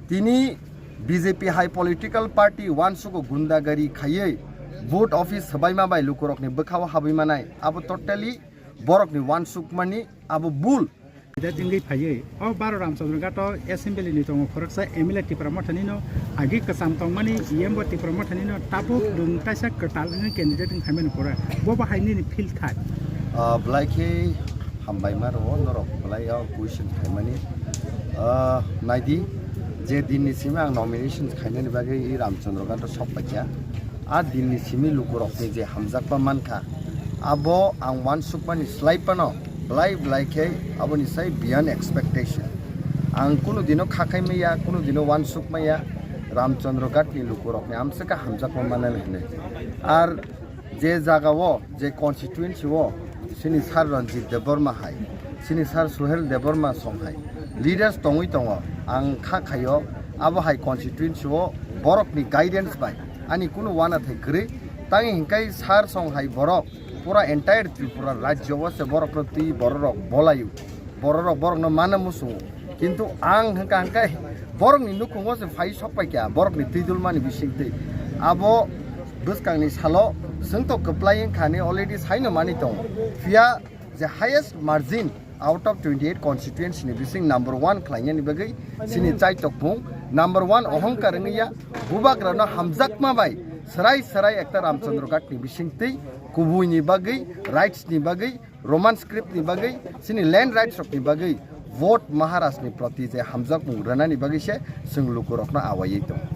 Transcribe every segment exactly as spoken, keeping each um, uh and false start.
Tini B J P hai political party uansugo gundagari khaiwi vote office swbaima bai lukurokni bwkhao habwi manai, abo totally borokni uansukmani abo bul. Leader wngwi phaiwi o baro Ramchandra Ghat o assembly ni tongo khoroksa M L A Tipra Motha nino, agi kwcham tongmani E M bo Tipra Motha nino, tabuk nwng taisa kwtal wngwi candidate wng phaimani pore bo bahai nini feel thai. Ah, belai khe hambai ma rwo norok belai o question khaimani. Ah, naidi, je din ni simi ang nomination khainani bagwi i Ramchandra Ghat o sok paikha. A din ni simi lukurokni je hamjakma mankha, abo ang uansukmani slai phano belai belai khe aboni sai beyond expectation. Ang kunu dino khakhai maya, kunu dino uansuk maya, Ramchandra Ghat ni lukurokni amswkha hamjakma manani hinwi. Ar je jaga o, je constituency o, sini Sir Ranjit Debbarma hai, sini Sir Suhel Debbarma song hai leaders tongwi tongo, ang kha khaio, abo hai constituency o borokni guidance bai ani kunu uanathai kwrwi. Tangwi hinkhai Sir song hai borok pura entire Tripura rajyo o se borokno twi bororok bolaio, bororok borokno mana musungo. Kintu ang hwnkha hwnkhe borokni nukhungo se phai sok paikha, borokni twi dulmani bisingtwi. Abo bwskangni salo chwng to kwplai wngkha ni already saino mani tongo. Phiya je highest margin out of twenty eight constituency ni bising number one khlainani bagwi sini Chaitok bung number one ohongkar wngya, bubagrano hamjakma bai swrai swrai ekta Ramchandra Ghat ni bisingtwi kubuini bagwi, rights ni bagwi, Roman script ni bagwi, chini land rights rok ni bagwi vote Maharaj ni proti je hamjakmung rwnani bagwi se chwng lukurokno awaiwi tongo.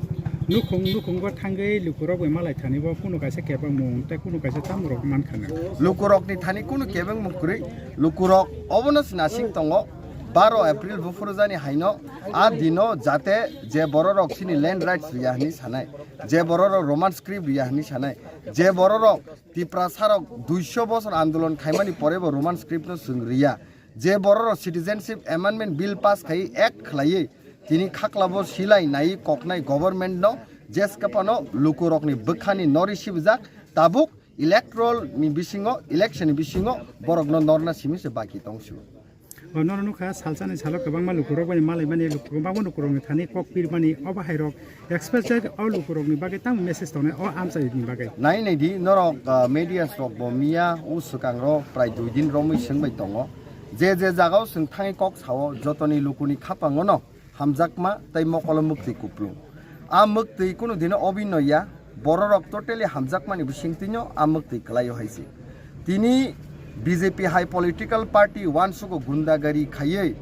Nukhung nukhungo thangwi lukurok bai malai thani bo kunu kaisa kebengmung tei kunu kaisa chamung rok mankha na. Lukurok ni thani kunu kebengmung kwrwi, lukurok obono se nasing tongo. Baro April buphuru jani haino a dino jate je bororok chini land rights riya hwnwi sanai, je bororok Roman script riya hwnwi sanai, je bororok Tiprasarok duiso bosor andolon khaimani porebo Roman script no chwng riya. Je bororok Citizenship Amendment Bill pass khai act khlaiwi tini khaklabo silai naiwi koknai government no jeskapano lukurokni bwkhani nori sibijak, tabuk electoral ni bisingo, election ni bisingo borokno norna simi se baki tongsu. O norok nukha salsani salo kwbangma lukurok bai malaimani, luk-, kwbangma lukurokni thani kok pirmani, obo hairok especially o lukurokni bagwi tamo message tongnai o amchaini bagwi? Nai nai di norok, ah, media rok bo miya o swkang ro prai dui din romwi swngbai tongo. Je je jagao chwng thangwi kok sao, jotoni lukuni khapango no hamjakma tei mokolo mwktwi kuplung. A mwktwi kunu dino obino ya, bororok totally hamjakmani bisingtwino a mwktwi kwlaio hai se. Tini B J P hai political party uansugo gundagari khaiwi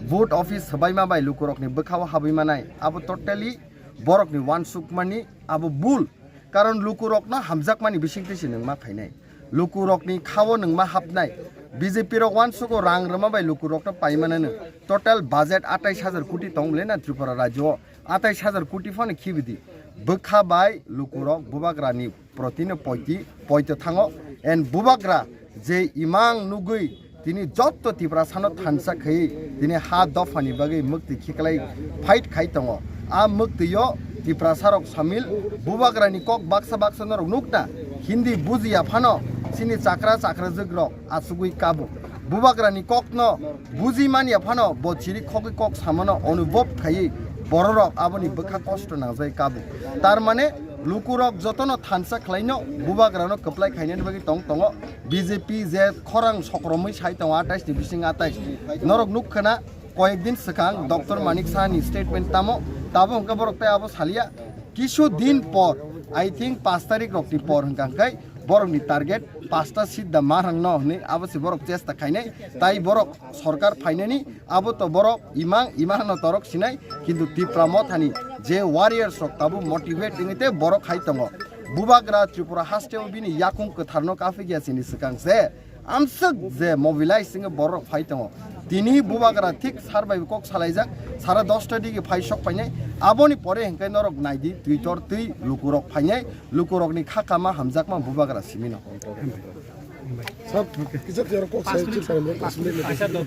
vote office swbaima bai lukurokni bwkhao habwi manai, abo totally borokni uansukmani abo bul. Karon lukurokno hamjakmani bisingtwi se nwngma khainai. Lukurokni khao nwngma hapnai. B J P rok uansugo rang rwma bai lukurokno paimanano. Total budget atais hajar koti tong le na Tripura rajyo o. Atais hajar koti phano khibidi. Bwkha bai lukurok bubagrani protino poiti, poito thango. And bubagra je imang nugwi tini jotto Tiprasano thansa khai tini ha dophani bagwi mwktwi khiklai fight khai tongo. A mwktwio Tiprasarok samil, bubagrani kok baksa baksa norok nukna, Hindi bujiya phano chini chakra chakrajwkrok achugwi kabo. Bubagrani kokno buji manya phano bo chiri khogwi kok samano onubhob khaiwi bororok aboni bwkha kosto nangjai kabo. Tar mane lukurok jotono thansa khlaino bubagrano kwplai khainani bagwi tong tongo. B J P je khorang sokromwi sai tongo atais ni bising atais. Norok nukkhana koyek din swkang Doctor Manik Saha ni statement tamo, tabo hwnkhe borok tei abo salia. Kisu din por, I think paanch tarik rokni por hwnkha hwnkhe borokni target pasta seat da marang no hwnwi abo se borok chesta khainai. Tai borok sorkar phainani abo to borok imang imang no torok sinai, kintu Tipra Mothani je warriors rok tabuk motivate wngwi tei borok hai tongo. Bubagra Tripura hasteo bini yakung kwtharno kaphikya chini swkang se amswk je mobilize wngwi borok phai tongo. Tini bubagra thik sar bai kok salaijak, sara dosta digi phai sok painai. Aboni pore hwnkhe norok naidi twi tor twi lukurok phainai, lukurokni kha kama hamjakma bubagra simino. Sir, kisa kisa kok sai chip paimani, assembly meeting.